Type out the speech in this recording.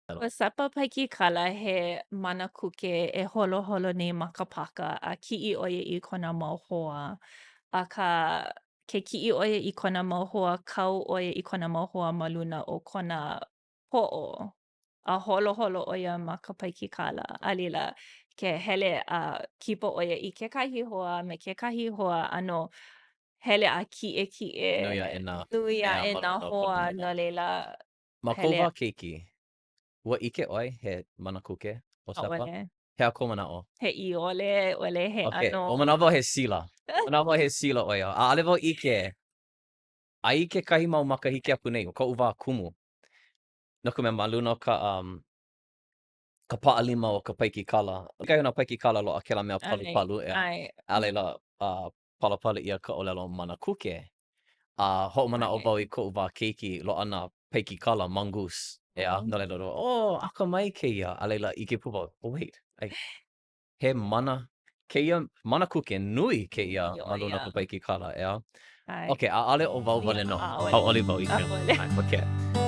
ʻO Sepa Paikikala he manakuke e holoholo nei ma ka pāka a kiʻi ʻo ia i kona mau hoa. Akā, ke kiʻi ʻo ia i kona mau hoa, kau ʻo ia i kona mau hoa ma luna o kona poʻo. A holoholo ʻo ia ma ka paikikala. A laila, ke hele a kipa ʻo ia i kekahi hoa me kekahi hoa, ʻano hele a kiʻekiʻe. Nui aʻe nā Nui aʻe nā hoa, no laila, Ma kou wā keiki, ua ʻike ʻoe he manakuke ʻo Sepa? ʻAʻole. He aha kou manaʻo? He ʻiole, ʻole he ʻano. Okay, ʻo manaʻo wau he sila. Manaʻo wau he sila ʻo ia. ʻAʻole wau ʻike. A i kekahi mau makahiki aku nei, ʻo koʻu wā kumu, no ka mea, ma luna o ka, um, ka paʻalima o ka paikikala, kekahi o nā paikikala loaʻa kēlā mea palupalu, ʻeā. A laila, uh, palapala ʻia ka ʻōlelo manakuke. A hoʻomanaʻo wau i koʻu wā keiki, loaʻa nā paikikala mongoose, ʻeā, no laila, oh, akamai kēia, a laila, ʻike pū wau, oh wait, I, he mana kēia manakuke nui kēia ma luna o ka paikikala, ʻeā? Okay, ʻaʻole ʻo wau wale nō. Hauʻoli wau i kēlā. Okay.